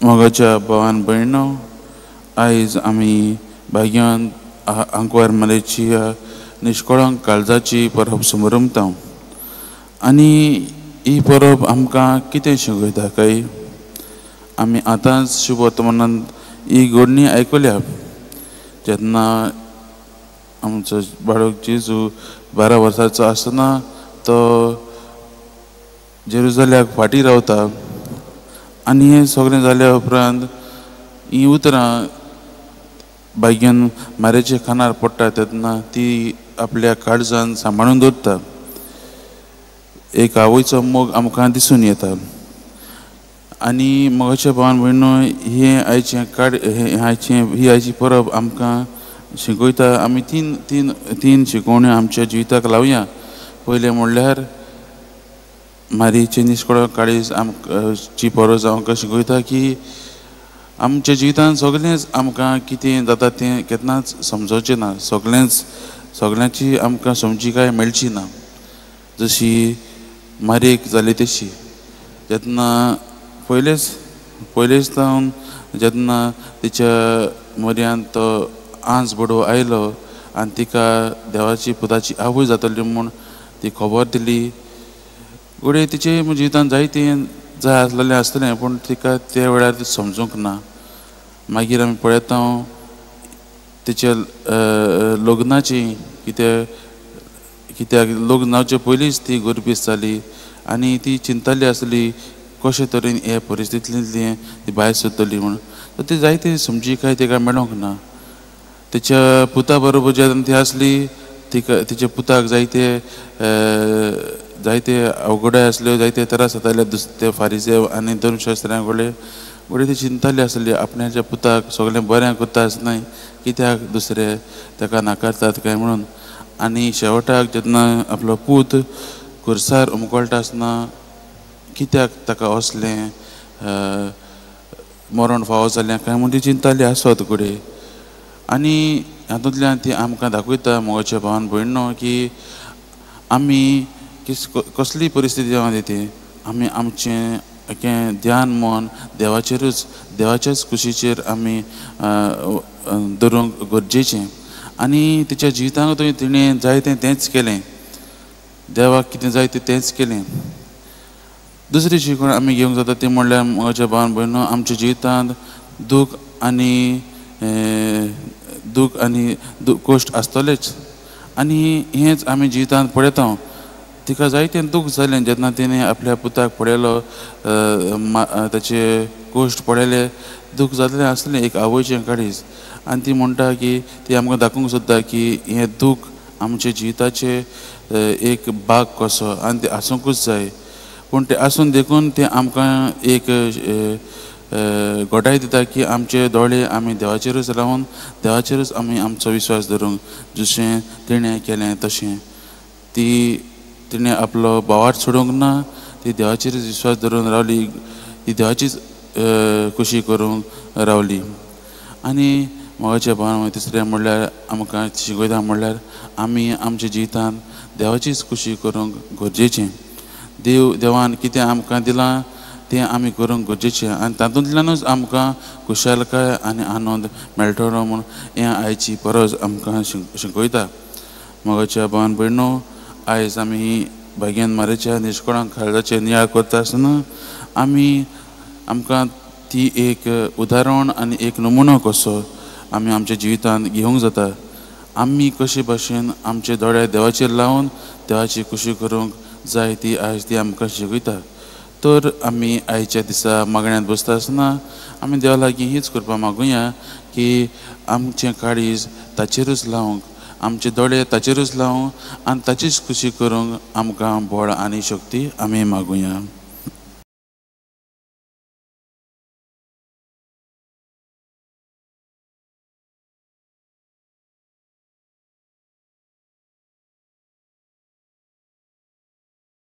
मोगाच्या भावान भयणो, आयज आमी भाग्यान आंकवार मारयेची निश्कळंक काळजाची परब समरमता आनी ही परब आमकां कितें शिकयता काय? आमी आतांच शुभ वर्तमानांत ही घडणी आयकल्या. जेन्ना आमचो बाळक जेजू 12 वर्सांचो आसतना तो जेरुजल्याक फाटीं रावता आनी हें सगळें जाल्या उपरांत हीं उतरां भाग्यान मारयेच्या कानार पडटा तेन्ना ती आपल्या काळजान सांबाळून दवरता. एक आवयचो मोग आमकां दिसून येता. आनी मोगाच्या भावान भयणो, हें आयचें काड हें आयचें ही आयची परब आमकां शिकयता. आमी तीन तीन तीन शिकवण्यो आमच्या जिविताक लावया. पयलें म्हणल्यार मारयेचें निश्कळ काळीज आमकां ची परब आमकां शिकयता की आमच्या जिवितांत सगळेंच आमकां कितें जाता तें केन्नाच समजोचें ना, सगळेंच सगळ्यांची आमकां समजिकाय मेळची ना. जशी मारयेक जाली तशी जेन्ना पयलेच जावन जेन्ना तिच्या म्हऱ्यांत तो आंज बडोव आयलो आनी तिका देवाची पुताची आवय जातली म्हूण ती खबर दिली. घडये तिचे जिवितांत जायतें जाय आसलेलें आसतलें, पूण तिका त्या वेळार समजूंक ना. मागीर आमी पळयता तिच्या लग्नाची, कित्याक लग्न जावचे पयलींच ती गर्भीस जाली आनी ती चिंताली आसली कशे तरेन हे परिस्थितींतली ती भायर सरतली म्हूण. तर ती जायती समजिकाय तिका मेळोंक ना. तिच्या पुता बरोबर जेन्ना ती आसली तिका तिच्या पुताक जायते जायते अवघडाय आसल्यो, जायते त्रास जाताले दुसरे फारिजे आनी धर्मशास्त्र्यां कडेन. घडये ती चिंताली आसली आपणाच्या पुताक सगळें बरें करता आसतना कित्याक दुसरे ताका नाकारतात काय म्हणून. आनी शेवटाक जेन्ना आपलो पूत खुर्सार उमकळटा आसतना कित्याक ताका असलें मरण फावो जालें काय म्हूण ती चिंताली आसत घडये. आनी हातूंतल्यान ती आमकां दाखयता मोगाच्या भावान भयणो की आमी कसली परिस्थिती जावं ती आमी आमचें ध्यान मन देवाचेरूच देवाच्याच कुशीचेर आमी दवरूंक गरजेचें. आनी तिच्या जिवितांतूय तिणें जाय तें तेंच केलें, देवाक कितें जाय तें तेंच केलें. दुसरी शिकवण आमी घेवंक जाता ती म्हणल्यार म्हज्या भावान भयणो, आमच्या जिवितांत दूख आनी कश्ट आसतलेच आनी हेंच आमी जिवितांत पळयता. तिका जायतें दूख जालें जेन्ना तिणें आपल्या पुताक पळयलो, ताचे कश्ट पळयले, दूख जातलें आसलें एक आवयचें काळीज. आनी ती म्हणटा की ती आमकां दाखोवंक सोदता की हें दूख आमच्या जिविताचें एक भाग कसो आनी तें आसूंकूच जाय. पूण तें आसून देखून तें आमकां एक घटाय दिता की आमचे दोळे आमी देवाचेरूच रावन देवाचेरूच आमी आमचो विश्वास धरूंक, जशें तिणें केलें तशें. ती तिणें आपलो भावार्थ सोडूंक ना, ती देवाचेरूच विश्वास धरून रावली, ती देवाचीच खुशी करूंक रावली. आनी मोगाच्या भावान तिसरें म्हणल्यार आमकां शिकयता म्हणल्यार आमी आमच्या जिवितांत देवाचीच खुशी करूंक गरजेचें. देवान कितें आमकां दिलां तें आमी करूंक गरजेचें आनी तातूंतल्यानूच आमकां खुशालकाय आनी आनंद मेळटलो म्हूण हें आयची परज आमकां शिकयता. मोगाच्या भावान भयणो, आयज आमी भाग्यान मारयेच्या निश्कळांक काळजाचेर नियाळ करता आसतना आमी आमकां ती एक उदाहरण आनी एक नमुनो कसो आमी आमच्या जिवितांत घेवंक जाता. आमी कशे भाशेन आमचे दोळे देवाचेर लावन देवाची खुशी करूंक जाय ती आयज ती आमकां शिकयता. तर आमी आयच्या दिसा मागण्यांत बसता आसतना आमी देवा लागीं हीच कृपा मागुया की आमचें काळीज ताचेरूच लावंक, आमचे दोळे ताचेरूच लावंक आनी ताचीच खुशी करूंक आमकां बळ आनी शक्ती आमी मागुया.